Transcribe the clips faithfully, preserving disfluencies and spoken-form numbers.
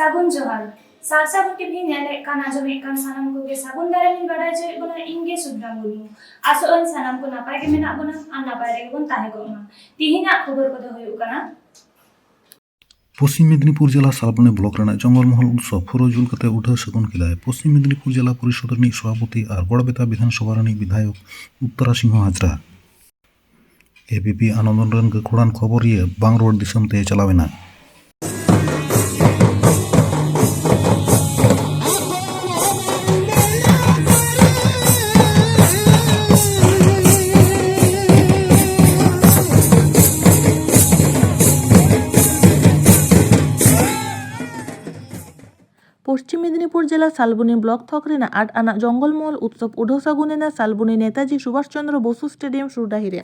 ᱥᱟᱹᱜᱩᱱ ᱡᱚᱦᱟᱨ᱾ ᱥᱟᱨᱥᱟᱜᱩᱱ ᱴᱤᱵᱷᱤ ᱧᱮᱞᱮᱫ ᱠᱟᱱ ᱟᱸᱡᱚᱢᱮᱫ ᱠᱟᱱ ᱥᱟᱱᱟᱢ ᱠᱚᱜᱮ ᱥᱟᱹᱜᱩᱱ ᱫᱟᱨᱟᱢ ᱤᱧ ᱵᱟᱰᱟᱭ ᱦᱚᱪᱚᱭᱮᱫ ᱵᱚᱱᱟ, ᱤᱧ ᱜᱮ ᱥᱩᱵᱷᱨᱟ ᱢᱩᱨᱢᱩ᱾ ᱟᱥᱚᱜ ᱟᱹᱧ ᱥᱟᱱᱟᱢ ᱠᱚ ᱱᱟᱯᱟᱭ ᱜᱮ ᱢᱮᱱᱟᱜ ᱵᱚᱱᱟ ᱟᱨ ᱱᱟᱯᱟᱭ ᱨᱮᱜᱮ ᱵᱚᱱ ᱛᱟᱦᱮᱸ ᱠᱚᱜ ᱢᱟ᱾ ᱛᱤᱦᱤᱧᱟᱜ ᱠᱷᱚᱵᱚᱨ ᱠᱚᱫᱚ ᱦᱩᱭᱩᱜ ᱠᱟᱱᱟ᱾ ᱯᱚᱥᱪᱤᱢ ᱢᱮᱫᱤᱱᱤᱯᱩᱨ ᱡᱮᱞᱟ ᱥᱟᱞᱵᱚᱱᱤ ᱵᱞᱚᱠ ᱨᱮᱱᱟᱜ ᱡᱚᱝᱜᱚᱞ ᱢᱚᱦᱚᱞ ᱩᱛᱥᱚᱵ ᱯᱩᱨᱟᱹ ᱡᱩᱞ ᱠᱟᱛᱮ ᱩᱰᱷᱟᱹᱣ ᱥᱟᱹᱜᱩᱱ ᱠᱮᱫᱟᱭ ᱯᱚᱥᱪᱤᱢ ᱢᱮᱫᱤᱱᱤᱯᱩᱨ ᱡᱮᱞᱟ ᱯᱚᱨᱤᱥᱚᱫ ᱨᱤᱱᱤᱡ ᱥᱚᱵᱷᱟᱯᱚᱛᱤ ᱟᱨ ᱜᱚᱲᱵᱮᱛᱟ ᱵᱤᱫᱷᱟᱱ ᱥᱚᱵᱷᱟ ᱨᱤᱱᱤᱡ ᱵᱤᱫᱷᱟᱭᱚᱠ ᱩᱛᱛᱚᱨᱟ ᱥᱤᱝᱦᱚ ᱦᱟᱡᱽᱨᱟ᱾ ᱮᱵᱤᱯᱤ ᱟᱱᱚᱱᱫᱚᱱ ᱨᱮᱱ ᱜᱟᱹᱠᱷᱩᱲᱟᱱ ᱠᱷᱚᱵᱚᱨᱤᱭᱟᱹ ᱵᱟᱝ ᱨᱩᱣᱟᱹᱲ ᱫᱤᱥᱚᱢ ᱛᱮ ᱪᱟᱞᱟᱣ ᱮᱱᱟ᱾ ᱯᱚᱥᱪᱤᱢ ᱢᱮᱫᱤᱱᱤᱯᱩᱨ ᱡᱮᱞᱟ ᱥᱟᱞᱵᱚᱱᱤ ᱵᱞᱚᱠ ᱛᱷᱚᱠ ᱨᱮᱱᱟᱜ ᱟᱴ ᱟᱱᱟᱜ ᱡᱚᱝᱜᱚᱞ ᱢᱚᱦᱚᱞ ᱩᱛᱥᱚᱵ ᱩᱰᱷᱟᱹᱣ ᱥᱟᱹᱜᱩᱱ ᱮᱱᱟ ᱥᱟᱞᱵᱚᱱᱤ ᱱᱮᱛᱟᱡᱤ ᱥᱩᱵᱷᱟᱥ ᱪᱚᱱᱫᱨᱚ ᱵᱚᱥᱩ ᱥᱴᱮᱰᱤᱭᱟᱢ ᱥᱩᱨ ᱰᱟᱹᱦᱤ ᱨᱮ᱾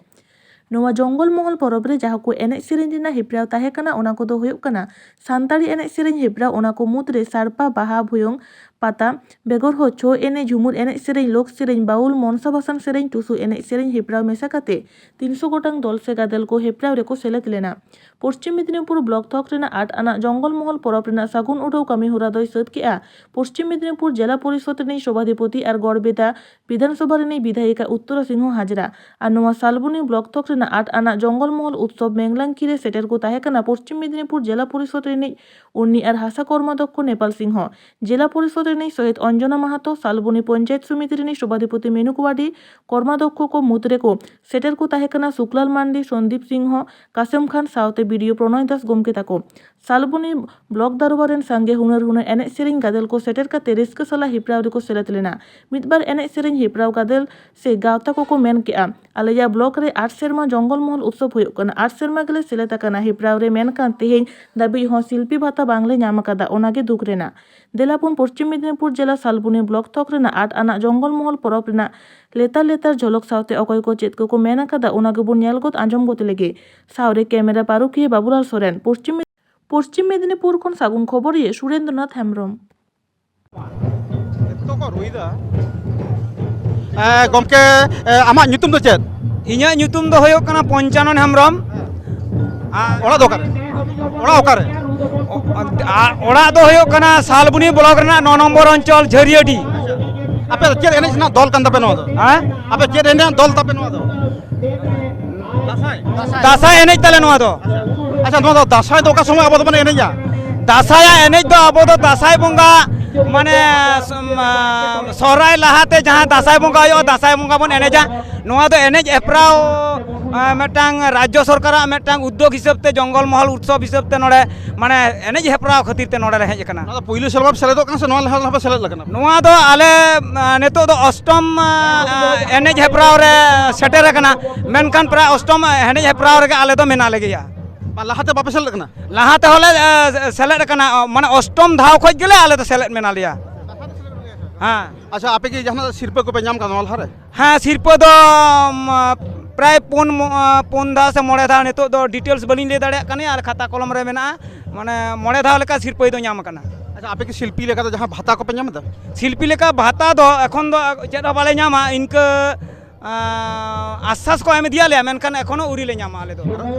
ᱱᱚᱣᱟ ᱡᱚᱝᱜᱚᱞ ᱢᱚᱦᱚᱞ ᱯᱚᱨᱚᱵᱽ ᱨᱮ ᱡᱟᱦᱟᱸ ᱠᱚ ᱮᱱᱮᱡ ᱥᱮᱨᱮᱧ ᱨᱮᱱᱟᱜ ᱦᱮᱯᱨᱟᱣ ᱛᱟᱦᱮᱸ ᱠᱟᱱᱟ, ᱚᱱᱟ ᱠᱚᱫᱚ ᱦᱩᱭᱩᱜ ᱠᱟᱱᱟ ᱥᱟᱱᱛᱟᱲᱤ ᱮᱱᱮᱡ ᱥᱮᱨᱮᱧ ᱦᱮᱯᱨᱟᱣ, ᱚᱱᱟ ᱠᱚ ᱢᱩᱫᱽᱨᱮ ᱥᱟᱲᱯᱟ, ᱵᱟᱦᱟ, ᱵᱷᱩᱭᱟᱹᱝ, ᱯᱟᱛᱟ, ᱵᱮᱜᱚᱨ ᱦᱚᱸ ᱪᱷᱳ ᱮᱱᱮᱡ, ᱡᱷᱩᱢᱩᱨ ᱮᱱᱮᱡ ᱥᱮᱨᱮᱧ, ᱞᱳᱠ ᱥᱮᱨᱮᱧ, ᱵᱟᱣᱩᱞ, ᱢᱚᱱᱥᱟ ᱵᱷᱟᱥᱟᱱ ᱥᱮᱨᱮᱧ, ᱴᱩᱥᱩ ᱮᱱᱮᱡ ᱥᱮᱨᱮᱧ ᱦᱮᱯᱨᱟᱣ ᱢᱮᱥᱟ ᱠᱟᱛᱮ ᱛᱤᱱᱥᱚ ᱜᱚᱴᱟᱝ ᱫᱚᱞ ᱥᱮ ᱜᱟᱫᱮᱞ ᱠᱚ ᱦᱮᱯᱨᱟᱣ ᱨᱮᱠᱚ ᱥᱮᱞᱮᱫ ᱞᱮᱱᱟ᱾ ᱯᱚᱥᱪᱤᱢ ᱢᱮᱫᱤᱱᱤᱯᱩᱨ ᱵᱞᱚᱠ ᱛᱷᱚᱠ ᱨᱮᱱᱟᱜ ᱟᱴ ᱟᱱᱟᱜ ᱡᱚᱝᱜᱚᱞ ᱢᱚᱦᱚᱞ ᱯᱚᱨᱚᱵᱽ ᱨᱮᱱᱟᱜ ᱥᱟᱹᱜᱩᱱ ᱩᱰᱷᱟᱹᱣ ᱠᱟᱹᱢᱤ ᱦᱚᱨᱟ ᱫᱚᱭ ᱥᱟᱹᱛ ᱠᱮᱜᱼᱟ ᱯᱚᱥᱪᱤᱢ ᱢᱮᱫᱤᱱᱤᱯᱩᱨ ᱡᱮᱞᱟ ᱯᱚᱨᱤᱥᱚᱫ ᱨᱤᱱᱤᱡ ᱥᱚᱵᱷᱟᱫᱷᱤᱯᱚᱛᱤ ᱟᱨ ᱜᱚᱲᱵᱮᱛᱟ ᱵᱤᱫᱷᱟᱱ ᱥᱚᱵᱷᱟ ᱨᱤᱱᱤᱡ ᱵᱤᱫᱷᱟᱭᱤᱠᱟ ᱩᱛᱛᱚᱨᱟ ᱥᱤᱝᱦᱚ ᱦᱟᱡᱽᱨᱟ᱾ ᱟᱨ ᱱᱚᱣᱟ ᱥᱟᱞᱵᱚᱱᱤ ᱵᱞᱚᱠ ᱛᱷᱚᱠ ᱨᱮᱱᱟᱜ ᱟᱴ ᱟᱱᱟᱜ ᱡᱚᱝᱜᱚᱞ ᱢᱚᱦᱚᱞ ᱩᱛᱥᱚᱵ ᱢᱮᱝᱞᱟᱝᱠᱤ ᱨᱮ ᱥᱮᱴᱮᱨ ᱠᱚ ᱛᱟᱦᱮᱸ ᱠᱟᱱᱟ ᱯᱚᱥᱪᱤᱢ ᱢᱮᱫᱤᱱᱤᱯᱩᱨ ᱡᱮᱞᱟ ᱯᱚᱨᱤᱥᱚᱫ ᱨᱤᱱᱤᱡ ᱩᱨᱱᱤ ᱟᱨ ᱦᱟᱥᱟ ᱠᱚᱨᱢᱟᱫᱷᱚᱠᱠᱷᱚ ᱱᱮᱯᱟᱞ ᱥᱤᱝᱦᱚ, ᱡᱮᱞᱟ ᱯᱚᱨᱤᱥᱚᱫ ᱨᱤᱱᱤᱡ ᱥᱚᱦᱮᱛ ᱚᱧᱡᱚᱱᱟ ᱢᱟᱦᱟᱛᱚ, ᱥᱟᱞᱵᱚᱱᱤ ᱯᱚᱧᱪᱟᱭᱮᱛ ᱥᱚᱢᱤᱛᱤ ᱨᱤᱱᱤᱡ ᱥᱚᱵᱷᱟᱫᱷᱤᱯᱚᱛᱤ ᱢᱮᱱᱩ ᱠᱩᱣᱟᱰᱤ᱾ ᱠᱚᱨᱢᱟᱫᱷᱚᱠᱠᱷᱚ ᱠᱚ ᱢᱩᱫᱽ ᱨᱮᱠᱚ ᱥᱮᱴᱮᱨ ᱠᱚ ᱛᱟᱦᱮᱸ ᱠᱟᱱᱟ ᱥᱩᱠᱞᱟᱞ ᱢᱟᱱᱰᱤ, ᱥᱚᱱᱫᱤᱯ ᱥᱤᱝᱦᱚ, ᱠᱟᱥᱮᱢ ᱠᱷᱟᱱ ᱥᱟᱶᱛᱮ ᱵᱤᱰᱤᱳ ᱯᱨᱚᱱᱚᱭ ᱫᱟᱥ ᱜᱚᱢᱠᱮ ᱛᱟᱠᱚ᱾ ᱥᱟᱞᱵᱚᱱᱤ ᱵᱞᱚᱠ ᱫᱟᱨᱵᱟᱨ ᱨᱮᱱ ᱥᱟᱸᱜᱮ ᱦᱩᱱᱟᱹᱨ ᱦᱩᱱᱟᱹᱨ ᱮᱱᱮᱡ ᱥᱮᱨᱮᱧ ᱜᱟᱫᱮᱞ ᱠᱚ ᱥᱮᱴᱮᱨ ᱠᱟᱛᱮ ᱨᱟᱹᱥᱠᱟᱹ ᱥᱟᱞᱟᱜ ᱦᱮᱯᱨᱟᱣ ᱨᱮᱠᱚ ᱥᱮᱞᱮᱫ ᱞᱮᱱᱟ᱾ ᱢᱤᱫ ᱵᱟᱨ ᱮᱱᱮᱡ ᱥᱮᱨᱮᱧ ᱦᱮᱯᱨᱟᱣ ᱜᱟᱫᱮᱞ ᱥᱮ ᱜᱟᱶᱛᱟ ᱠᱚᱠᱚ ᱢᱮᱱ ᱠᱮᱜᱼᱟ, ᱟᱞᱮᱭᱟᱜ ᱵᱞᱚᱠ ᱨᱮ ᱟᱴ ᱥᱮᱨᱢᱟ ᱡᱚᱝᱜᱚᱞ ᱢᱚᱦᱚᱞ ᱩᱛᱥᱚᱵ ᱦᱩᱭᱩᱜ ᱠᱟᱱᱟ, ᱟᱴ ᱥᱮᱨᱢᱟ ᱜᱮᱞᱮ ᱥᱮᱞᱮᱫ ᱟᱠᱟᱱᱟ ᱦᱮᱯᱨᱟᱣ ᱨᱮ, ᱢᱮᱱᱠᱷᱟᱱ ᱛᱮᱦᱮᱧ ᱫᱷᱟᱹᱵᱤᱡ ᱦᱚᱸ ᱥᱤᱞᱯᱤ ᱵᱷᱟᱛᱟ ᱵᱟᱝᱞᱮ ᱧᱟᱢ ᱟᱠᱟᱫᱟ, ᱚᱱᱟᱜᱮ ᱫᱩᱠ ᱨᱮᱱᱟᱜ᱾ ᱫᱮᱞᱟᱵᱚᱱ ᱯᱚᱥᱪᱤᱢ ᱢᱮᱫᱤᱱᱤᱯᱩᱨ ᱡᱮᱞᱟ ᱥᱟᱞᱵᱚᱱᱤ ᱵᱞᱚᱠ ᱛᱷᱚᱠ ᱨᱮᱱᱟᱜ ᱟᱴ ᱟᱱᱟᱜ ᱡᱚᱝᱜᱚᱞ ᱢᱚᱦᱚᱞ ᱯᱚᱨᱚᱵᱽ ᱨᱮᱱᱟᱜ ᱞᱮᱛᱟᱲ ᱞᱮᱛᱟᱲ ᱡᱷᱚᱞᱚᱠ ᱥᱟᱶᱛᱮ ᱚᱠᱚᱭ ᱠᱚ ᱪᱮᱫ ᱠᱚᱠᱚ ᱢᱮᱱ ᱟᱠᱟᱫᱟ, ᱚᱱᱟ ᱜᱮᱵᱚᱱ ᱧᱮᱞ ᱜᱚᱫ ᱟᱸᱡᱚᱢ ᱜᱚᱫ ᱞᱮᱜᱮ᱾ ᱥᱟᱶᱨᱮ ᱠᱮᱢᱮᱨᱟ ᱯᱟᱹᱨᱩᱠᱷᱤᱭᱟᱹ ᱵᱟᱵᱩᱞᱟᱞ ᱥᱚᱨᱮᱱ᱾ ᱯᱚᱥᱪᱤᱢ, ᱯᱚᱥᱪᱤᱢ ᱢᱮᱫᱤᱱᱤᱯᱩᱨ ᱠᱷᱚᱱ ᱥᱟᱹᱜᱩᱱ ᱠᱷᱚᱵᱚᱨᱤᱭᱟᱹ ᱥᱩᱨᱮᱱᱫᱨᱚᱱᱟᱛᱷ ᱦᱮᱢᱵᱨᱚᱢ᱾ ᱱᱤᱛᱚᱜ ᱠᱚ ᱨᱩᱭᱫᱟ᱾ ᱮ, ᱜᱚᱢᱠᱮ, ᱮ, ᱟᱢᱟᱜ ᱧᱩᱛᱩᱢ ᱫᱚ ᱪᱮᱫ? ᱤᱧᱟᱹᱜ ᱧᱩᱛᱩᱢ ᱫᱚ ᱦᱩᱭᱩᱜ ᱠᱟᱱᱟ ᱯᱚᱧᱪᱟᱱᱚᱱ ᱦᱮᱢᱵᱨᱚᱢ᱾ ᱟᱨ ᱚᱲᱟᱜ ᱫᱚ ᱚᱠᱟᱨᱮ? ᱚᱲᱟᱜ ᱚᱠᱟᱨᱮ? ᱚ-, ᱟ-, ᱚᱲᱟᱜ ᱫᱚ ᱦᱩᱭᱩᱜ ᱠᱟᱱᱟ ᱥᱟᱞᱵᱩᱱᱤ ᱵᱞᱚᱠ ᱨᱮᱱᱟᱜ ᱱᱚ ᱱᱚᱢᱵᱚᱨ ᱚᱧᱪᱚᱞ ᱡᱷᱟᱹᱨᱤᱭᱟᱹᱰᱤ᱾ ᱟᱯᱮ ᱫᱚ ᱪᱮᱫ ᱮᱱᱮᱡ ᱨᱮᱱᱟᱜ ᱫᱚᱞ ᱠᱟᱱ ᱛᱟᱯᱮ ᱱᱚᱣᱟ ᱫᱚ? ᱦᱮᱸ? ᱟᱯᱮ ᱪᱮᱫ ᱮᱱᱮᱡ ᱨᱮᱱᱟᱜ ᱫᱚᱞ ᱛᱟᱯᱮ ᱱᱚᱣᱟ ᱫᱚ? ᱫᱟᱸᱥᱟᱭ? ᱫᱟᱸᱥᱟᱭ ᱮᱱᱮᱡ ᱛᱟᱞᱮ ᱱᱚᱣᱟ ᱫᱚ᱾ ᱟᱪᱪᱷᱟ, ᱱᱚᱣᱟ ᱫᱚ ᱫᱟᱸᱥᱟᱭ ᱫᱚ ᱚᱠᱟ ᱥᱚᱢᱚᱭ ᱟᱵᱚ ᱫᱚᱵᱚᱱ ᱮᱱᱮᱡᱟ? ᱫᱟᱸᱥᱟᱭᱟᱜ ᱮᱱᱮᱡ ᱫᱚ ᱟᱵᱚ ᱫᱚ ᱫᱟᱸᱥᱟᱭ ᱵᱚᱸᱜᱟ, ᱢᱟᱱᱮ, ᱥᱚ-, ᱢᱟ-, ᱥᱚᱦᱨᱟᱭ ᱞᱟᱦᱟᱛᱮ ᱡᱟᱦᱟᱸ ᱫᱟᱸᱥᱟᱭ ᱵᱚᱸᱜᱟ ᱦᱩᱭᱩᱜᱼᱟ, ᱫᱟᱸᱥᱟᱭ ᱵᱚᱸᱜᱟ ᱵᱚᱱ ᱮᱱᱮᱡᱟ᱾ ᱱᱚᱣᱟ ᱫᱚ ᱮᱱᱮᱡ ᱦᱮᱯᱨᱟᱣ, ᱮ, ᱢᱤᱫᱴᱟᱝ ᱨᱟᱡᱽᱡᱚ ᱥᱚᱨᱠᱟᱨᱟᱜ ᱢᱤᱫᱴᱟᱝ ᱩᱫᱽᱫᱳᱜᱽ ᱦᱤᱥᱟᱹᱵ ᱛᱮ, ᱡᱚᱝᱜᱚᱞ ᱢᱚᱦᱚᱞ ᱩᱛᱥᱚᱵᱽ ᱦᱤᱥᱟᱹᱵ ᱛᱮ ᱱᱚᱰᱮ, ᱢᱟᱱᱮ, ᱮᱱᱮᱡ ᱦᱮᱯᱨᱟᱣ ᱠᱷᱟᱹᱛᱤᱨ ᱛᱮ ᱱᱚᱰᱮ ᱞᱮ ᱦᱮᱡ ᱟᱠᱟᱱᱟ᱾ ᱱᱚᱣᱟ ᱫᱚ ᱯᱩᱭᱞᱩ ᱥᱮᱨᱢᱟ ᱯᱮ ᱥᱮᱞᱮᱫᱚᱜ ᱠᱟᱱᱟ ᱥᱮ ᱱᱚᱣᱟ ᱞᱟᱦᱟ ᱞᱟᱦᱟ ᱯᱮ ᱥᱮᱞᱮᱫ ᱟᱠᱟᱱᱟ? ᱱᱚᱣᱟ ᱫᱚ ᱟᱞᱮ, ᱮ, ᱱᱤᱛᱚᱜ ᱫᱚ ᱚᱥᱴᱚᱢ, ᱮ, ᱮᱱᱮᱡ ᱦᱮᱯᱨᱟᱣ ᱨᱮ ᱥᱮᱴᱮᱨ ᱟᱠᱟᱱᱟ, ᱢᱮᱱᱠᱷᱟᱱ ᱯᱨᱟᱭ ᱚᱥᱴᱚᱢ ᱮᱱᱮᱡ ᱦᱮᱯᱨᱟᱣ ᱨᱮᱜᱮ ᱟᱞᱮ ᱫᱚ ᱢᱮᱱᱟᱜ ᱞᱮᱜᱮᱭᱟ᱾ ᱟᱨ ᱞᱟᱦᱟᱛᱮ ᱵᱟᱯᱮ ᱥᱮᱞᱮᱫ ᱟᱠᱟᱱᱟ? ᱞᱟᱦᱟ ᱛᱮᱦᱚᱸᱞᱮ, ᱮ, ᱥᱮᱞᱮᱫ ᱟᱠᱟᱱᱟ, ᱢᱟᱱᱮ, ᱚᱥᱴᱚᱢ ᱫᱷᱟᱣ ᱠᱷᱚᱡ ᱜᱮᱞᱮ ᱟᱞᱮ ᱫᱚ ᱥᱮᱞᱮᱫ ᱢᱮᱱᱟᱜ ᱞᱮᱭᱟ᱾ ᱦᱮᱸ᱾ ᱟᱪᱪᱷᱟ, ᱟᱯᱮ ᱠᱤ ᱡᱟᱦᱟᱱᱟᱜ ᱥᱤᱨᱯᱟᱹ ᱠᱚᱯᱮ ᱧᱟᱢ ᱠᱟᱫᱟ ᱱᱚᱣᱟ ᱞᱟᱦᱟᱨᱮ? ᱦᱮᱸ, ᱥᱤᱨᱯᱟᱹ ᱫᱚ, ᱩᱢ, ᱯᱨᱟᱭ ᱯᱩᱱ ᱢᱚ-, ᱯᱩᱱ ᱫᱷᱟᱣ ᱥᱮ ᱢᱚᱬᱮ ᱫᱷᱟᱣ, ᱱᱤᱛᱚᱜ ᱫᱚ ᱰᱤᱴᱮᱞᱥ ᱵᱟᱹᱞᱤᱧ ᱞᱟᱹᱭ ᱫᱟᱲᱮᱭᱟᱜ ᱠᱟᱱᱟ, ᱟᱨ ᱠᱷᱟᱛᱟ ᱠᱚᱞᱚᱢ ᱨᱮ ᱢᱮᱱᱟᱜᱼᱟ, ᱢᱟᱱᱮ, ᱢᱚᱬᱮ ᱫᱷᱟᱣ ᱞᱮᱠᱟ ᱥᱤᱨᱯᱟᱹᱭ ᱫᱚ ᱧᱟᱢ ᱟᱠᱟᱱᱟ᱾ ᱟᱪᱪᱷᱟ, ᱟᱯᱮ ᱠᱤ ᱥᱤᱞᱯᱤ ᱞᱮᱠᱟᱛᱮ ᱡᱟᱦᱟᱸ ᱵᱷᱟᱛᱟ ᱠᱚᱯᱮ ᱧᱟᱢ ᱮᱫᱟ? ᱥᱤᱞᱯᱤ ᱞᱮᱠᱟ ᱵᱷᱟᱛᱟ ᱫᱚ ᱮᱠᱷᱚᱱ ᱫᱚ ᱪᱮᱫ ᱦᱚᱸ ᱵᱟᱞᱮ ᱧᱟᱢᱟ, ᱤᱱᱠᱟᱹ, ᱟᱸ, ᱟᱥᱥᱟᱥ ᱠᱚ ᱮᱢ ᱤᱫᱤᱭᱟᱜ ᱞᱮᱭᱟ, ᱢᱮᱱᱠᱷᱟᱱ ᱮᱠᱷᱚᱱᱳ ᱟᱹᱣᱨᱤ ᱞᱮ ᱧᱟᱢᱟ ᱟᱞᱮ ᱫᱚ᱾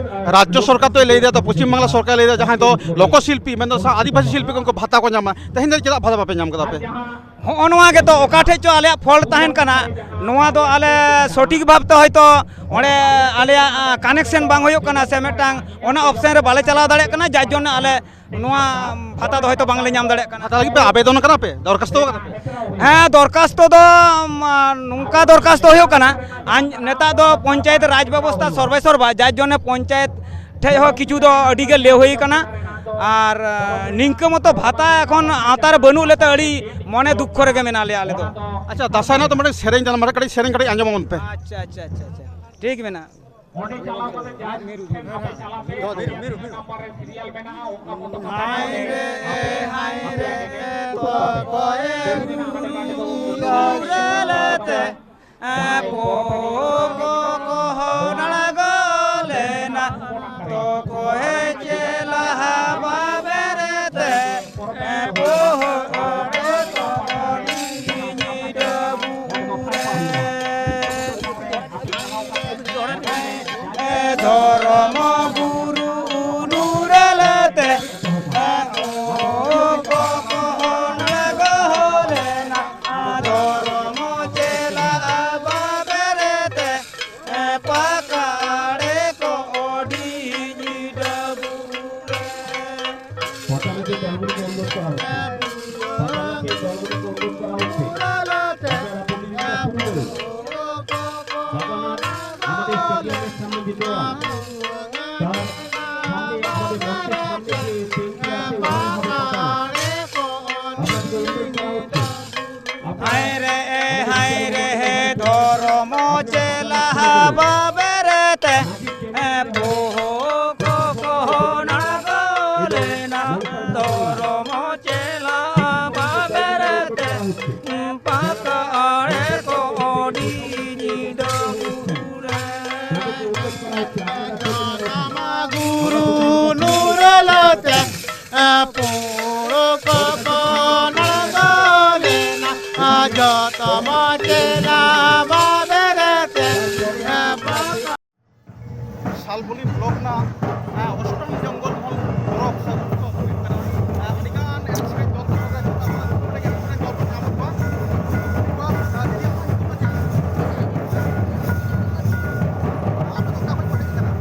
ᱨᱟᱡᱽᱡᱚ ᱥᱚᱨᱠᱟᱨ ᱫᱚᱭ ᱞᱟᱹᱭ ᱮᱫᱟ, ᱛᱚ ᱯᱚᱥᱪᱤᱢ ᱵᱟᱝᱞᱟ ᱥᱚᱨᱠᱟᱨ ᱞᱟᱹᱭ ᱮᱫᱟ, ᱡᱟᱦᱟᱸᱭ ᱫᱚ ᱞᱳᱠᱚ ᱥᱤᱞᱯᱤ, ᱢᱮᱱᱫᱚ ᱥᱟ-, ᱟᱹᱫᱤᱵᱟᱹᱥᱤ ᱥᱤᱞᱯᱤ ᱠᱚ ᱩᱱᱠᱩ ᱵᱷᱟᱛᱟ ᱠᱚ ᱧᱟᱢᱟ, ᱛᱮᱦᱮᱧ ᱫᱚ ᱪᱮᱫᱟᱜ ᱵᱷᱟᱛᱟ ᱵᱟᱯᱮ ᱧᱟᱢ ᱠᱟᱫᱟ ᱟᱯᱮ? ᱦᱚᱸᱜᱼᱚ ᱱᱚᱣᱟ ᱜᱮᱛᱚ ᱚᱠᱟ ᱴᱷᱮᱡ ᱪᱚ ᱟᱞᱮᱭᱟᱜ ᱯᱷᱚᱞᱴ ᱛᱟᱦᱮᱱ ᱠᱟᱱᱟ, ᱱᱚᱣᱟ ᱫᱚ ᱟᱞᱮ ᱥᱚᱴᱷᱤᱠ ᱵᱷᱟᱵᱽ ᱛᱮ ᱦᱚᱭᱛᱳ ᱚᱸᱰᱮ ᱟᱞᱮᱭᱟᱜ, ᱟᱸ, ᱠᱟᱱᱮᱠᱥᱚᱱ ᱵᱟᱝ ᱦᱩᱭᱩᱜ ᱠᱟᱱᱟ, ᱥᱮ ᱢᱤᱫᱴᱟᱝ ᱚᱱᱟ ᱚᱯᱥᱮᱱ ᱨᱮ ᱵᱟᱞᱮ ᱪᱟᱞᱟᱣ ᱫᱟᱲᱮᱭᱟᱜ ᱠᱟᱱᱟ, ᱡᱟᱨ ᱡᱚᱱᱱᱮ ᱟᱞᱮ ᱱᱚᱣᱟ ᱵᱷᱟᱛᱟ ᱫᱚ ᱦᱚᱭᱛᱳ ᱵᱟᱝᱞᱮ ᱧᱟᱢ ᱫᱟᱲᱮᱭᱟᱜ ᱠᱟᱱᱟ᱾ ᱵᱷᱟᱛᱟ ᱞᱟᱹᱜᱤᱫ ᱯᱮ ᱟᱵᱮᱫᱚᱱ ᱠᱟᱱᱟ ᱯᱮ, ᱫᱚᱨᱠᱷᱟᱥᱛᱚ ᱠᱟᱱᱟ ᱯᱮ? ᱦᱮᱸ, ᱫᱚᱨᱠᱷᱟᱥᱛᱚ ᱫᱚ, ᱩᱢ, ᱱᱚᱝᱠᱟ ᱫᱚᱨᱠᱷᱟᱥᱛᱚ ᱦᱩᱭᱩᱜ ᱠᱟᱱᱟ, ᱟᱧ-, ᱱᱮᱛᱟᱨ ᱫᱚ ᱯᱚᱧᱪᱟᱭᱮᱛ ᱨᱟᱡᱽ ᱵᱮᱵᱚᱥᱛᱷᱟ ᱥᱚᱨᱵᱮ ᱥᱚᱨᱵᱟ, ᱡᱟᱨ ᱡᱚᱱᱱᱮ ᱯᱚᱧᱪᱟᱭᱮᱛ ᱴᱷᱮᱡ ᱦᱚᱸ ᱠᱤᱪᱷᱩ ᱫᱚ ᱟᱹᱰᱤ ᱜᱮ ᱞᱮᱣ ᱦᱩᱭ ᱠᱟᱱᱟ᱾ ᱟᱨ, ᱟᱸ, ᱱᱤᱝᱠᱟᱹ ᱢᱚᱛᱚ ᱵᱷᱟᱛᱟ ᱮᱠᱷᱚᱱ ᱟᱣᱛᱟ ᱨᱮ ᱵᱟᱹᱱᱩᱜ ᱞᱮᱛᱮ ᱟᱹᱰᱤ ᱢᱚᱱᱮ ᱫᱩᱠᱠᱷᱚ ᱨᱮᱜᱮ ᱢᱮᱱᱟᱜ ᱞᱮᱭᱟ ᱟᱞᱮ ᱫᱚ᱾ ᱟᱪᱪᱷᱟ, ᱫᱟᱸᱥᱟᱭ ᱨᱮᱱᱟᱜ ᱫᱚ ᱢᱤᱫᱴᱮᱱ ᱥᱮᱨᱮᱧ ᱛᱟᱞᱟᱝ ᱢᱮ, ᱠᱟᱹᱴᱤᱡ ᱥᱮᱨᱮᱧ ᱠᱟᱹᱴᱤᱡ ᱟᱸᱡᱚᱢ ᱟᱵᱚᱱ ᱯᱮ᱾ ᱟᱪᱪᱷᱟ, ᱟᱪᱪᱷᱟ, ᱟᱪᱪᱷᱟ, ᱟᱪᱪᱷᱟ, ᱴᱷᱤᱠ ᱢᱮᱱᱟᱜᱼᱟ᱾ ᱚᱸᱰᱮ ᱪᱟᱞᱟᱣ ᱠᱟᱛᱮ ᱡᱟᱦᱟᱸᱭ ᱢᱤᱨᱩ ᱢᱤᱨᱩ ᱢᱤᱨᱩ ᱢᱤᱨᱩ ᱱᱟᱢᱵᱟᱨ ᱨᱮ ᱥᱤᱨᱤᱭᱟᱞ ᱢᱮᱱᱟᱜᱼᱟ, ᱚᱱᱠᱟ ᱢᱚᱛᱚ ᱦᱟᱭ ᱨᱮ, ᱦᱟᱭ ᱨᱮ, ᱛᱚᱠᱚᱭᱮ ᱜᱩᱨᱩ ᱨᱟᱞᱟᱛᱮ, ᱮ, ᱯᱳ ᱠᱚ ᱠᱚᱦᱚ ᱱᱟᱲᱜᱚ ᱞᱮᱱᱟ, ᱛᱚᱠᱚᱭᱮ ᱪᱮᱞᱟ ᱦᱟᱵᱟ ᱵᱮᱨᱮᱛᱮ, ᱮ, ᱯᱳ ᱦᱚᱲ ᱛᱚᱠᱚ ᱱᱤᱧᱤ ᱰᱟᱹᱵᱩ ᱨᱮ᱾ ᱫᱷᱚᱨᱚᱢ ᱜᱩᱨᱩ ᱩᱱᱩᱨᱟᱞᱟᱛᱮ উদ্যোগ করা হচ্ছে। বাবা মাকে জলগুলিকে উদ্যোগ করা হচ্ছে। বাবা মা, আমাদের স্টেডিয়ামের সামনে দিতে হবে। তার সামনে, আমাদের মঞ্চের সামনে যে বেঞ্চে আছে, ওখানে হবে পাতানো। আপনাদেরকে উদ্যোগ করা হচ্ছে। আপনারা হায় রে, হায় রে, ধর্ম চেলা বাবেরেতে, এ, পোহ কখন গলে না, ধর্ম চেলা বাবেরেতে, পাতাড়ে কড়ি নিদুরে। গুরু নুরলতে, পুরো কখন গলে না, যত মজেলা বাবেরেতে। ᱥᱟᱞᱵᱚᱱᱤ ᱵᱞᱚᱠ ᱨᱮᱱᱟᱜ, ᱮ, ᱚᱥᱴᱚᱢ ᱡᱚᱝᱜᱚᱞ ᱢᱚᱦᱚᱞ ᱯᱚᱨᱚᱵᱽ ᱥᱮ ᱩᱛᱥᱚᱵᱽ ᱦᱩᱭᱩᱜ ᱠᱟᱱᱟ᱾ ᱮ, ᱟᱹᱰᱤᱜᱟᱱ ᱮᱱᱮᱡ ᱥᱮᱨᱮᱧ ᱫᱚᱞ ᱠᱚ ᱱᱚᱰᱮ ᱱᱚᱰᱮ ᱜᱮ ᱮᱱᱮᱡ ᱥᱮᱨᱮᱧ ᱫᱚᱞ ᱠᱚ ᱧᱟᱢᱚᱜ ᱠᱚᱣᱟ᱾ ᱩᱱᱠᱩᱣᱟᱜ, ᱮ, ᱡᱤᱭᱚᱱ ᱧᱩᱛᱩᱢ ᱫᱚ ᱪᱮᱫ ᱠᱟᱱᱟ? ᱟᱯᱮ ᱫᱚ ᱚᱠᱟ ᱠᱷᱚᱱ ᱯᱮ ᱦᱮᱡ ᱠᱟᱱᱟ?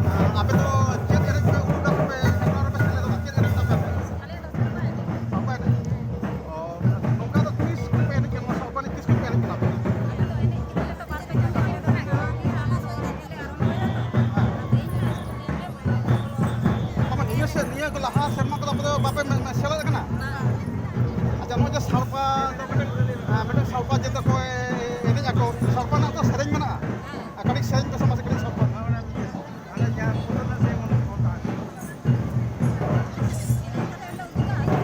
ᱮ, ᱟᱯᱮ ᱫᱚ ᱪᱮᱫ ᱮᱱᱮᱡ ᱯᱮ ᱩᱫᱩᱜᱟ ᱥᱮ ᱯᱮ ᱦᱮᱯᱨᱟᱣ ᱨᱮᱯᱮ ᱥᱮᱞᱮᱫᱚᱜᱼᱟ? ᱪᱮᱫ ᱮᱱᱮᱡ ᱛᱟᱯᱮ ᱟᱯᱮ? ᱥᱟᱲᱯᱟ ᱮᱱᱮᱡ᱾ ᱚ, ᱱᱚᱝᱠᱟ ᱫᱚ ᱛᱤᱥ ᱯᱮ ᱮᱱᱮᱡ ᱠᱟᱱᱟ? ᱱᱚᱣᱟ ᱥᱟᱲᱯᱟ ᱮᱱᱮᱡ ᱛᱤᱥ ᱠᱷᱚᱱ ᱯᱮ ᱮᱱᱮᱡ ᱠᱟᱱᱟ ᱟᱯᱮ? ᱟᱵᱚ ᱱᱤᱭᱟᱹ ᱥᱮ-, ᱱᱤᱭᱟᱹ ᱠᱚ ᱞᱟᱦᱟ ᱥᱮᱨᱢᱟ ᱠᱚᱫᱚ ᱟᱯᱮ ᱫᱚ ᱵᱟᱯᱮ ᱢᱮ-, ᱢᱮ-, ᱥᱮᱞᱮᱫ ᱟᱠᱟᱱᱟ? ᱟᱪᱪᱷᱟ, ᱱᱚᱜᱼᱚᱭ ᱡᱮ ᱥᱟᱲᱯᱟ ᱫᱚ ᱢᱤᱫᱴᱮᱱ, ᱮ, ᱢᱤᱫᱴᱮᱱ ᱥᱟᱲᱯᱟ ᱡᱮ ᱫᱚᱠᱚ ᱮᱱᱮᱡ ᱟᱠᱚ, ᱥᱟᱲᱯᱟ ᱨᱮᱱᱟᱜ ᱫᱚ ᱥᱮᱨᱮᱧ ᱢᱮᱱᱟᱜᱼᱟ? ᱟᱨ ᱠᱟᱹᱴᱤᱡ ᱥᱮᱨᱮᱧ ᱯᱮᱥᱮ ᱢᱟᱥᱮ, ᱠᱟᱹᱴᱤᱡ ᱥᱟᱲᱯᱟ᱾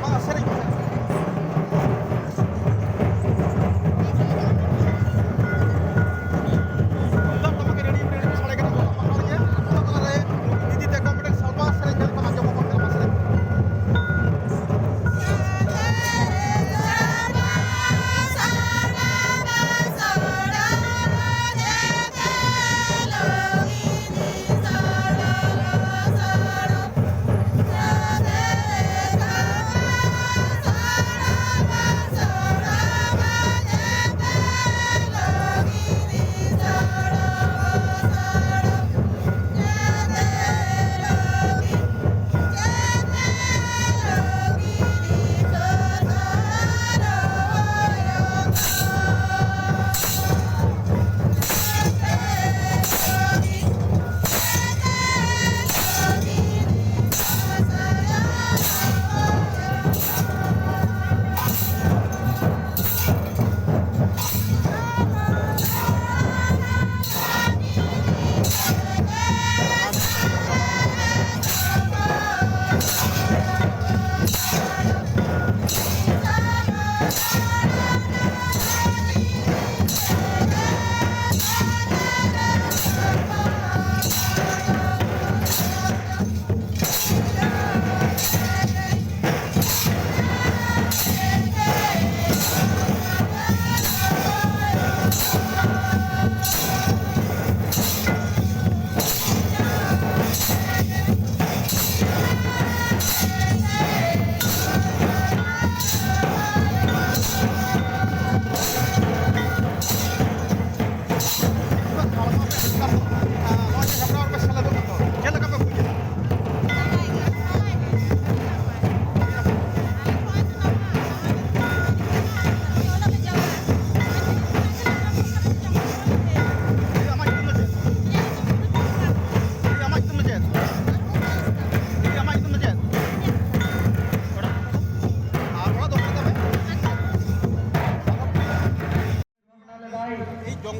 ᱵᱟᱝ, ᱥᱮᱨᱮᱧ ᱯᱮᱥᱮ᱾ ᱛᱩᱢᱫᱟᱜ ᱴᱟᱢᱟᱠ ᱨᱮᱰᱤ, ᱨᱮᱰᱤ ᱥᱟᱰᱮ ᱠᱟᱱᱟ, ᱵᱟᱝ ᱜᱮ? ᱚᱱᱟ ᱛᱟᱞᱟᱨᱮ ᱫᱤᱫᱤ ᱛᱟᱠᱚ ᱢᱤᱫᱴᱮᱱ ᱥᱟᱲᱯᱟ ᱥᱮᱨᱮᱧ ᱠᱷᱟᱱ ᱠᱚ ᱟᱸᱡᱚᱢᱚᱜ ᱠᱟᱱᱟ, ᱥᱮᱨᱮᱧ᱾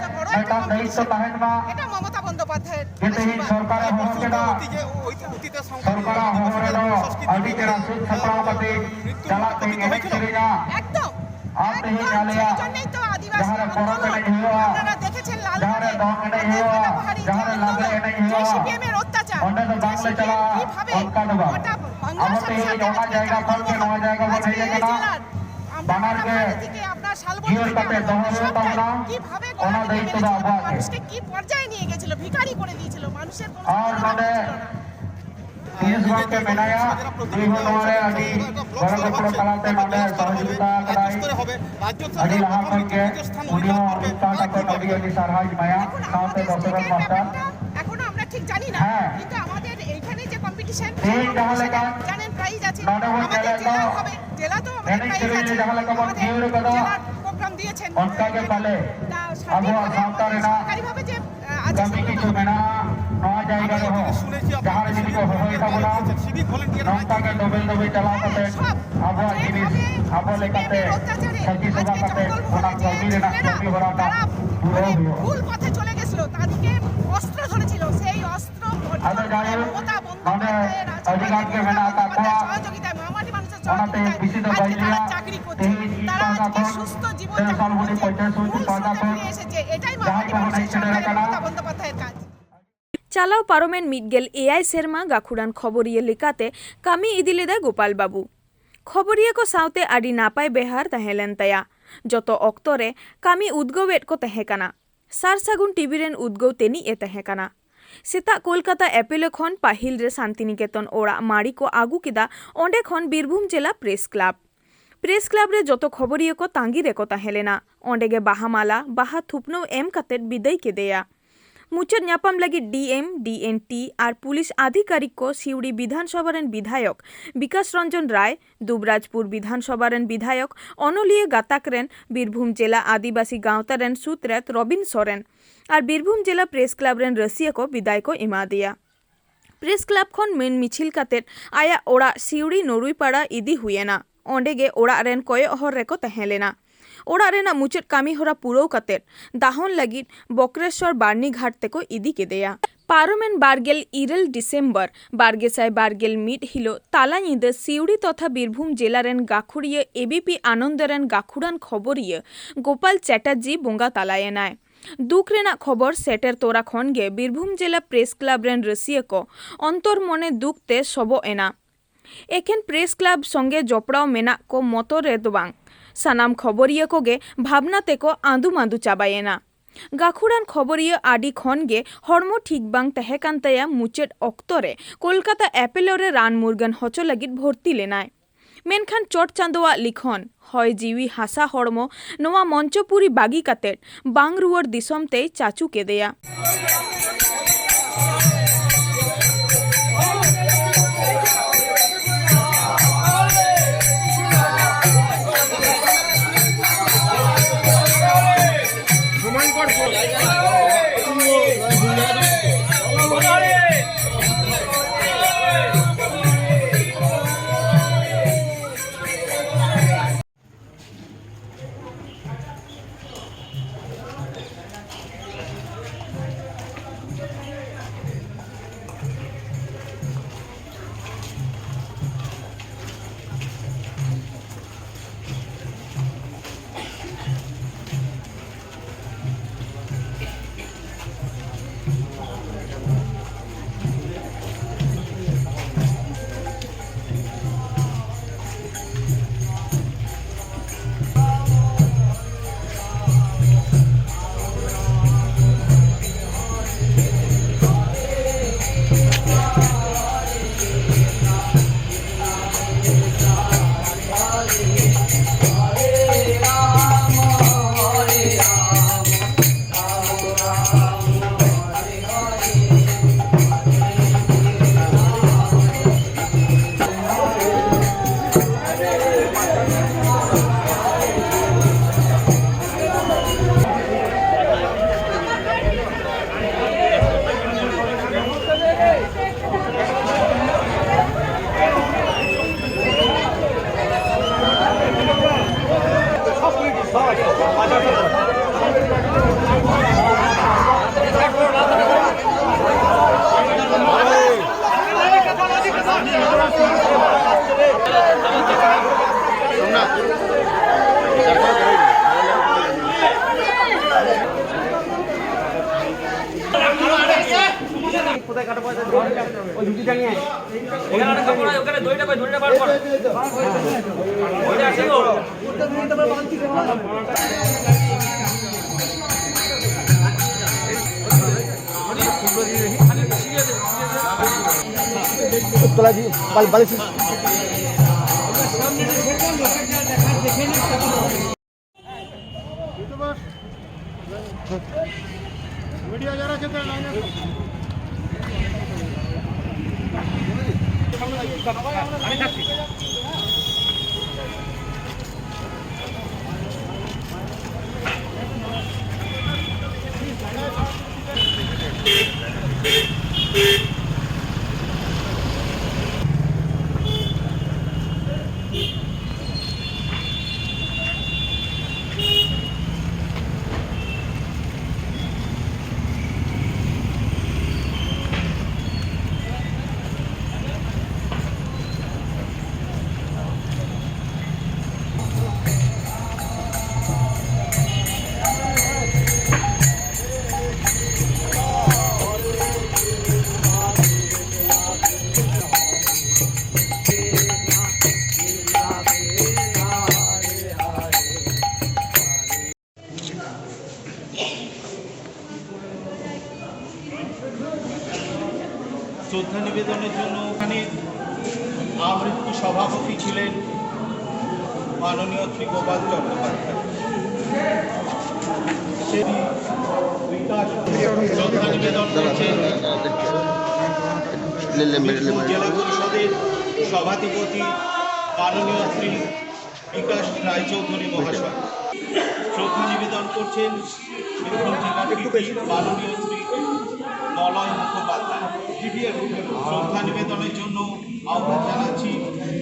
ᱢᱤᱫᱴᱟᱝ ᱫᱟᱭᱤᱛᱛᱚ ᱛᱟᱦᱮᱱ ᱢᱟ᱾ ᱮᱴᱟᱜ ᱢᱚᱢᱚᱛᱟ ᱵᱚᱱᱫᱚᱯᱟᱫᱷᱭᱟᱭ ᱡᱮ ᱛᱮᱦᱮᱧ ᱥᱚᱨᱠᱟᱨᱮ ᱦᱚᱦᱚ ᱠᱮᱫᱟ, ᱥᱚᱨᱠᱟᱨᱟᱜ ᱦᱚᱦᱚ ᱨᱮᱫᱚ ᱟᱹᱰᱤ ᱪᱮᱦᱨᱟ ᱥᱟᱹᱛ ᱥᱟᱯᱲᱟᱣ ᱠᱟᱛᱮ ᱪᱟᱞᱟᱜ ᱛᱮ ᱮᱱᱮᱡ ᱥᱮᱨᱮᱧᱟ᱾ ᱮᱠᱫᱚᱢ᱾ ᱟᱨ ᱛᱮᱦᱮᱧ ᱟᱞᱮᱭᱟᱜ ᱡᱟᱦᱟᱸ ᱨᱮ ᱯᱚᱨᱚᱵᱽ ᱮᱱᱮᱡ ᱦᱩᱭᱩᱜᱼᱟ, ᱡᱟᱦᱟᱸ ᱨᱮ ᱫᱚᱝ ᱮᱱᱮᱡ ᱦᱩᱭᱩᱜᱼᱟ, ᱡᱟᱦᱟᱸ ᱨᱮ ᱞᱟᱜᱽᱲᱮ ᱮᱱᱮᱡ ᱦᱩᱭᱩᱜᱼᱟ, ᱚᱸᱰᱮ ᱫᱚ ᱵᱟᱝᱞᱮ ᱪᱟᱞᱟᱜᱼᱟ, ᱚᱱᱠᱟ ᱫᱚ ᱵᱟᱝ᱾ ᱟᱵᱚ ᱛᱮᱦᱮᱧ ᱚᱱᱟ ᱡᱟᱭᱜᱟ ᱠᱷᱚᱱ ᱜᱮ ᱱᱚᱣᱟ ᱡᱟᱭᱜᱟ ᱵᱚᱱ ᱦᱮᱡ ᱟᱠᱟᱱᱟ᱾ ᱵᱟᱱᱟᱨ ᱜᱮ ᱡᱤᱭᱟᱹᱲ ᱠᱟᱛᱮ ᱫᱚᱦᱚ ᱦᱩᱭᱩᱜ ᱛᱟᱵᱚᱱᱟ᱾ ᱚᱱᱟ ᱫᱟᱭᱤᱛᱛᱚ ᱫᱚ ᱟᱵᱚᱣᱟᱜ ᱜᱮ᱾ ᱟᱨ ᱱᱚᱰᱮ ᱛᱤᱥ ᱵᱟᱝ ᱯᱮ ᱢᱮᱱᱟᱭᱟ, ᱱᱩᱭ ᱦᱚᱸ ᱱᱚᱣᱟ ᱨᱮ ᱟᱹᱰᱤ ᱜᱚᱲᱚ ᱜᱚᱯᱚᱲᱚ ᱛᱟᱞᱟᱛᱮ ᱱᱚᱰᱮ ᱥᱚᱦᱚᱡᱳᱜᱤᱛᱟ ᱟᱠᱟᱫᱟᱭ᱾ ᱟᱹᱰᱤ ᱞᱟᱦᱟ ᱠᱷᱚᱱ ᱜᱮ ᱩᱱᱤ ᱦᱚᱸ ᱤᱧ ᱯᱟᱦᱴᱟ ᱠᱷᱚᱱ ᱟᱹᱰᱤ ᱟᱹᱰᱤ ᱥᱟᱨᱦᱟᱣ ᱤᱧ ᱮᱢᱟᱭᱟ, ᱥᱟᱶᱛᱮ ᱫᱚᱥᱚᱨᱚᱛᱷ ᱢᱟᱥᱴᱟᱨ᱾ ᱮᱠᱷᱚᱱᱚ ᱟᱢᱨᱟ ᱴᱷᱤᱠ ᱡᱟᱱᱤ ᱱᱟ, ᱦᱮᱸ᱾ কিন্তু আমাদের এইখানে যে কম্পিটিশন, ᱛᱮᱦᱮᱧ ᱡᱟᱦᱟᱸ ᱞᱮᱠᱟ ᱡᱟᱱᱮᱱ ᱯᱨᱟᱭᱤᱡᱽ আছে, ᱱᱚᱰᱮ ᱵᱚᱱ ᱧᱮᱞᱮᱫ ᱫᱚ, ᱡᱮᱞᱟ ᱛᱮ ᱮᱱᱮᱡ ᱥᱮᱨᱮᱧ ᱨᱮ ᱡᱟᱦᱟᱸ ᱞᱮᱠᱟ ᱵᱚᱱ ᱡᱤᱭᱟᱹᱲ ᱠᱟᱫᱟ, ᱚᱱᱠᱟ ᱜᱮ ᱯᱟᱞᱮ ᱟᱵᱚᱣᱟᱜ ᱥᱟᱶᱛᱟ ᱨᱮᱱᱟᱜ ᱠᱟᱹᱢᱤ ᱠᱤᱪᱷᱩ ᱢᱮᱱᱟᱜᱼᱟ᱾ ᱱᱚᱣᱟ ᱡᱟᱭᱜᱟ ᱨᱮᱦᱚᱸ ᱡᱟᱦᱟᱸ ᱨᱮ ᱡᱩᱫᱤ ᱠᱚ ᱦᱚᱦᱚᱭ ᱛᱟᱵᱚᱱᱟ, ᱱᱚᱝᱠᱟ ᱜᱮ ᱫᱚᱵᱮᱞ ᱫᱚᱵᱮᱞ ᱪᱟᱞᱟᱣ ᱠᱟᱛᱮ ᱟᱵᱚᱣᱟᱜ ᱡᱤᱱᱤᱥ ᱟᱵᱚ ᱞᱮᱠᱟᱛᱮ ᱥᱟᱹᱠᱷᱤ ᱥᱚᱵᱷᱟ ᱠᱟᱛᱮ ᱚᱱᱟ ᱠᱟᱹᱢᱤ ᱨᱮᱱᱟᱜ ᱠᱟᱹᱢᱤ ᱦᱚᱨᱟ ᱴᱟᱜ ᱯᱩᱨᱟᱹᱣ ᱦᱩᱭᱩᱜᱼᱟ᱾ ভুল পথে চলে গেছিল, তাদেরকে অস্ত্র ধরেছিল, সেই অস্ত্র আচ্ছা, যাই হোক, মমতা বন্দ্যোপাধ্যায়ের আজকে ᱟᱹᱰᱤ ᱜᱟᱱ ᱜᱮ ᱢᱮᱱᱟᱜ ᱟᱠᱟᱫ ᱠᱚᱣᱟ᱾ ᱥᱚᱦযোগিতায়, মহামাটি মানুষের ᱚᱱᱟᱛᱮ ᱥᱚᱦযোগিতায় ᱵᱮᱥᱤ ᱫᱚ ᱟᱡকে ᱵᱟᱹᱧ ᱞᱟᱹᱭᱟ᱾ ᱛᱮᱦᱮᱧ ᱤᱧ ᱯᱟᱦᱴᱟ ᱠᱷᱚᱱ ᱥᱮ ᱥᱟᱞᱵᱚᱱᱤ ᱯᱚᱧᱪᱟᱭᱮᱛ ᱥᱚᱢᱤᱛᱤ ᱯᱟᱦᱴᱟ ᱠᱷᱚᱱ ᱡᱟᱦᱟᱸᱭ ᱠᱚ ᱦᱚᱸ ᱦᱮᱡ ᱥᱮᱴᱮᱨ ᱟᱠᱟᱱᱟ᱾ ᱪᱟᱞᱟᱣ ᱯᱟᱨᱚᱢᱮᱱ ᱢᱤᱫ ᱜᱮᱞ ᱮᱭᱟᱭ ᱥᱮᱨᱢᱟ ᱜᱟᱹᱠᱷᱩᱲᱟᱱ ᱠᱷᱚᱵᱚᱨᱤᱭᱟᱹ ᱞᱮᱠᱟᱛᱮ ᱠᱟᱹᱢᱤ ᱤᱫᱤ ᱞᱮᱫᱟᱭ ᱜᱳᱯᱟᱞ ᱵᱟᱹᱵᱩ᱾ ᱠᱷᱚᱵᱚᱨᱤᱭᱟᱹ ᱠᱚ ᱥᱟᱶᱛᱮ ᱟᱹᱰᱤ ᱱᱟᱯᱟᱭ ᱵᱮᱣᱦᱟᱨ ᱛᱟᱦᱮᱸ ᱞᱮᱱ ᱛᱟᱭᱟ᱾ ᱡᱚᱛᱚ ᱚᱠᱛᱚ ᱨᱮ ᱠᱟᱹᱢᱤ ᱩᱫᱽᱜᱟᱹᱣᱮᱫ ᱠᱚ ᱛᱟᱦᱮᱸ ᱠᱟᱱᱟ᱾ ᱥᱟᱨ ᱥᱟᱹᱜᱩᱱ ᱴᱤᱵᱷᱤ ᱨᱮᱱ ᱩᱫᱽᱜᱟᱹᱣ ᱛᱮᱱᱤᱡ ᱮ ᱛᱟᱦᱮᱸ ᱠᱟᱱᱟ᱾ ᱥᱮᱛᱟᱜ ᱠᱳᱞᱠᱟᱛᱟ ᱮᱯᱳᱞᱳ ᱠᱷᱚᱱ ᱯᱟᱹᱦᱤᱞ ᱨᱮ ᱥᱟᱱᱛᱤᱱᱤᱠᱮᱛᱚᱱ ᱚᱲᱟᱜ ᱢᱟᱲᱤ ᱠᱚ ᱟᱹᱜᱩ ᱠᱮᱫᱟ, ᱚᱸᱰᱮ ᱠᱷᱚᱱ ᱵᱤᱨᱵᱷᱩᱢ ᱡᱮᱞᱟ ᱯᱨᱮᱥ ᱠᱞᱟᱵᱽ᱾ ᱯᱨᱮᱥ ᱠᱞᱟᱵᱽ ᱨᱮ ᱡᱚᱛᱚ ᱠᱷᱚᱵᱚᱨᱤᱭᱟᱹ ᱠᱚ ᱛᱟᱸᱜᱤ ᱨᱮᱠᱚ ᱛᱟᱦᱮᱸ ᱞᱮᱱᱟ᱾ ᱚᱸᱰᱮ ᱜᱮ ᱵᱟᱦᱟ ᱢᱟᱞᱟ, ᱵᱟᱦᱟ ᱛᱷᱩᱯᱱᱟᱹᱣ ᱮᱢ ᱠᱟᱛᱮ ᱵᱤᱫᱟᱹᱭ ᱠᱮᱫᱮᱭᱟ᱾ ᱢᱩᱪᱟᱹᱫ ᱧᱟᱯᱟᱢ ᱞᱟᱹᱜᱤᱫ ᱰᱤ ᱮᱢ, ᱰᱤ ᱮᱱ ᱴᱤ ᱟᱨ ᱯᱩᱞᱤᱥ ᱟᱫᱷᱤᱠᱟᱨᱤᱠ ᱠᱚ ᱥᱤᱣᱲᱤ ᱵᱤᱫᱷᱟᱱ ᱥᱚᱵᱷᱟ ᱨᱮᱱ ᱵᱤᱫᱷᱟᱭᱚᱠ ᱵᱤᱠᱟᱥ ᱨᱚᱧᱡᱚᱱ ᱨᱟᱭ, ᱫᱩᱵᱨᱟᱡᱽᱯᱩᱨ ᱵᱤᱫᱷᱟᱱ ᱥᱚᱵᱷᱟ ᱨᱮᱱ ᱵᱤᱫᱷᱟᱭᱚᱠ, ᱚᱱᱚᱞᱤᱭᱟᱹ ᱜᱟᱛᱟᱠ ᱨᱮᱱ, ᱵᱤᱨᱵᱷᱩᱢ ᱡᱮᱞᱟ ᱟᱹᱫᱤᱵᱟᱹᱥᱤ ᱜᱟᱶᱛᱟ ᱨᱮᱱ ᱥᱩᱛᱨᱮᱛ ᱨᱚᱵᱤᱱ ᱥᱚᱨᱮᱱ ᱟᱨ ᱵᱤᱨᱵᱷᱩᱢ ᱡᱮᱞᱟ ᱯᱨᱮᱥ ᱠᱞᱟᱵᱽ ᱨᱮᱱ ᱨᱟᱹᱥᱤᱭᱟᱹ ᱠᱚ ᱵᱤᱫᱟᱭ ᱠᱚ ᱮᱢᱟ ᱫᱮᱭᱟ᱾ ᱯᱨᱮᱥ ᱠᱞᱟᱵᱽ ᱠᱷᱚᱱ ᱢᱟᱹᱱ ᱢᱤᱪᱷᱤᱞ ᱠᱟᱛᱮ ᱟᱭᱟᱜ ᱚᱲᱟᱜ ᱥᱤᱣᱲᱤ ᱱᱚᱨᱩᱭᱯᱟᱲᱟ ᱤᱫᱤ ᱦᱩᱭ ᱮᱱᱟ᱾ ᱚᱸᱰᱮ ᱜᱮ ᱚᱲᱟᱜ ᱨᱮᱱ ᱠᱚᱭᱚᱜ ᱦᱚᱨ ᱨᱮᱠᱚ ᱛᱟᱦᱮᱸ ᱞᱮᱱᱟ᱾ ᱚᱲᱟᱜ ᱨᱮᱱᱟᱜ ᱢᱩᱪᱟᱹᱫ ᱠᱟᱹᱢᱤ ᱦᱚᱨᱟ ᱯᱩᱨᱟᱹᱣ ᱠᱟᱛᱮ ᱫᱟᱦᱚᱱ ᱞᱟᱹᱜᱤᱫ ᱵᱚᱠᱨᱮᱥᱣᱚᱨ ᱵᱟᱨᱱᱤ ᱜᱷᱟᱴ ᱛᱮᱠᱚ ᱤᱫᱤ ᱠᱮᱫᱮᱭᱟ᱾ ᱯᱟᱨᱚᱢᱮᱱ ᱵᱟᱨᱜᱮᱞ ᱤᱨᱟᱹᱞ ᱰᱤᱥᱮᱢᱵᱚᱨ ᱵᱟᱨᱜᱮᱥᱟᱭ ᱵᱟᱨᱜᱮᱞ ᱢᱤᱫ ᱦᱤᱞᱚᱜ ᱛᱟᱞᱟ ᱧᱤᱫᱟᱹ ᱥᱤᱣᱲᱤ ᱛᱚᱛᱷᱟ ᱵᱤᱨᱵᱷᱩᱢ ᱡᱮᱞᱟ ᱨᱮᱱ ᱜᱟᱹᱠᱷᱩᱲᱤᱭᱟᱹ ᱮ ᱵᱤ ᱯᱤ ᱟᱱᱚᱱᱫᱚ ᱨᱮᱱ ᱜᱟᱹᱠᱷᱩᱲᱟᱱ ᱠᱷᱚᱵᱚᱨᱤᱭᱟᱹ ᱜᱳᱯᱟᱞ ᱪᱟᱴᱟᱨᱡᱤ ᱵᱚᱸᱜᱟ ᱛᱟᱞᱟᱭᱮᱱᱟᱭ᱾ ᱫᱩᱠ ᱨᱮᱱᱟᱜ ᱠᱷᱚᱵᱚᱨ ᱥᱮᱴᱮᱨ ᱛᱚᱨᱟ ᱠᱷᱚᱱ ᱜᱮ ᱵᱤᱨᱵᱷᱩᱢ ᱡᱮᱞᱟ ᱯᱨᱮᱥ ᱠᱞᱟᱵᱽ ᱨᱮᱱ ᱨᱟᱹᱥᱤᱭᱟᱹ ᱠᱚ ᱚᱱᱛᱚᱨ ᱢᱚᱱᱮ ᱫᱩᱠ ᱛᱮ ᱥᱚᱵᱚᱜ ᱮᱱᱟ᱾ ᱮᱠᱷᱮᱱ ᱯᱨᱮᱥ ᱠᱞᱟᱵᱽ ᱥᱚᱸᱜᱮ ᱡᱚᱯᱲᱟᱣ ᱢᱮᱱᱟᱜ ᱠᱚ ᱢᱚᱛᱚ ᱨᱮᱫᱚ ᱵᱟᱝ, ᱥᱟᱱᱟᱢ ᱠᱷᱚᱵᱚᱨᱤᱭᱟᱹ ᱠᱚᱜᱮ ᱵᱷᱟᱵᱽᱱᱟ ᱛᱮᱠᱚ ᱟᱸᱫᱩ ᱢᱟᱸᱫᱩ ᱪᱟᱵᱟᱭᱮᱱᱟ᱾ ᱜᱟᱹᱠᱷᱩᱲᱟᱱ ᱠᱷᱚᱵᱚᱨᱤᱭᱟᱹ ᱟᱹᱰᱤ ᱠᱷᱚᱱ ᱜᱮ ᱦᱚᱲᱢᱚ ᱴᱷᱤᱠ ᱵᱟᱝ ᱛᱟᱦᱮᱸ ᱠᱟᱱ ᱛᱟᱭᱟ᱾ ᱢᱩᱪᱟᱹᱫ ᱚᱠᱛᱚ ᱨᱮ ᱠᱳᱞᱠᱟᱛᱟ ᱮᱯᱳᱞᱳ ᱨᱮ ᱨᱟᱱ ᱢᱩᱨᱜᱟᱹᱱ ᱦᱚᱪᱚ ᱞᱟᱹᱜᱤᱫ ᱵᱷᱚᱨᱛᱤ ᱞᱮᱱᱟᱭ᱾ ᱢᱮᱱᱠᱷᱟᱱ ᱪᱚᱴ ᱪᱟᱸᱫᱳᱣᱟᱜ ᱞᱤᱠᱷᱚᱱ, ᱦᱚᱭ ᱡᱤᱣᱤ ᱦᱟᱥᱟ ᱦᱚᱲᱢᱚ ᱱᱚᱣᱟ ᱢᱚᱧᱪᱚᱯᱩᱨᱤ ᱵᱟᱹᱜᱤ ᱠᱟᱛᱮ ᱵᱟᱝ ᱨᱩᱣᱟᱹᱲ ᱫᱤᱥᱚᱢ ᱛᱮᱭ ᱪᱟᱪᱩ ᱠᱮᱫᱮᱭᱟ᱾ ওই রুটিটা নিয়ে আয়। এখানে একটা কাপড় আছে, ওখানে দড়িটা কই, দড়িটা বার কর। দড়িটা আছে তো? তোলা দি, বাল-, বালিশ। মিডিয়া যারা আছে, তারা লাইনে আসো। শ্রদ্ধা নিবেদনের জন্য ওখানে আমৃত্যু সভাপতি ছিলেন মাননীয় শ্রী গোপাল চট্টোপাধ্যায়। শ্রদ্ধা নিবেদন করছেন বীরভূম জেলা পরিষদের সভাধিপতি মাননীয় শ্রী বিকাশ রায়চৌধুরী মহাশয়। শ্রদ্ধা নিবেদন করছেন বীরভূম জেলার কৃতি মাননীয় শ্রী মলয় মুখোপাধ্যায়। শ্রদ্ধা নিবেদনের জন্য আহ্বান জানাচ্ছি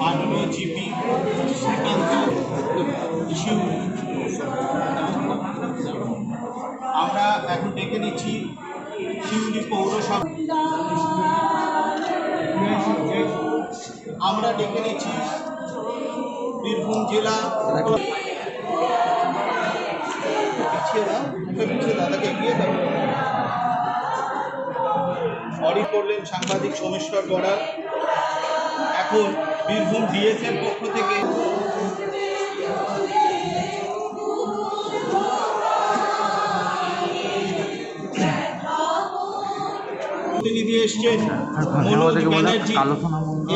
মাননীয় জিপি শ্রীকান্ত সিউ। আমরা এখন ডেকে নিচ্ছি সিউড়ি পৌরসভা। আমরা ডেকে নিচ্ছি বীরভূম জেলা। পিছিয়ে দাও, পিছিয়ে দাও, তাকে এগিয়ে দাও। অডিট করলেন সাংবাদিক সোমেশ্বর বড়াল। এখন বীরভূম ডিএসএর পক্ষ থেকে প্রতিনিধি এসছেন মনোজ ব্যানার্জি,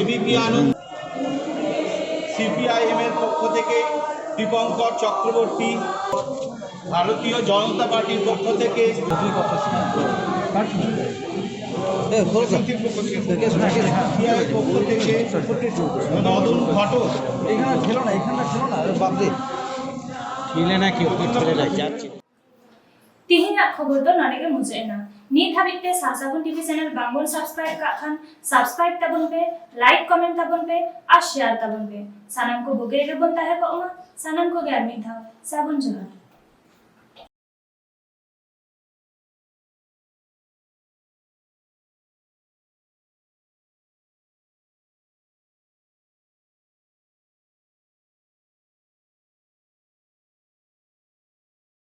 এবিপি আনন্দ, সিপিআইএম এর পক্ষ থেকে দীপঙ্কর চক্রবর্তী, ভারতীয় জনতা পার্টির পক্ষ থেকে সিপিআই পক্ষ থেকে নদন ঘটক। এখানে ছিল না, এখানটা ছিল না, আরে বাপরে। ᱛᱮᱦᱮᱧᱟᱜ ᱠᱷᱚᱵᱚᱨ ᱫᱚ ᱱᱚᱰᱮ ᱜᱮ ᱢᱩᱪᱟᱹᱫ ᱮᱱᱟ᱾ ᱱᱤᱛ ᱦᱟᱹᱵᱤᱡ ᱛᱮ ᱥᱟᱨᱥᱟᱜᱩᱱ ᱴᱤᱵᱷᱤ ᱪᱮᱱᱮᱞ ᱵᱟᱝᱵᱚᱱ ᱥᱟᱵᱥᱠᱨᱟᱭᱤᱵ ᱠᱟᱜ ᱠᱷᱟᱱ ᱥᱟᱵᱥᱠᱨᱟᱭᱤᱵ ᱛᱟᱵᱚᱱ ᱯᱮ, ᱞᱟᱭᱤᱠ ᱠᱚᱢᱮᱱᱴ ᱛᱟᱵᱚᱱ ᱯᱮ ᱟᱨ ᱥᱮᱭᱟᱨ ᱛᱟᱵᱚᱱ ᱯᱮ᱾ ᱥᱟᱱᱟᱢ ᱠᱚ ᱵᱩᱜᱤ ᱨᱮᱜᱮ ᱵᱚᱱ ᱛᱟᱦᱮᱸ ᱠᱚᱜ ᱢᱟ᱾ ᱥᱟᱱᱟᱢ ᱠᱚᱜᱮ ᱟᱨ ᱢᱤᱫ ᱫᱷᱟᱣ ᱥᱟᱹᱜᱩᱱ ᱡᱚᱦᱟᱨ᱾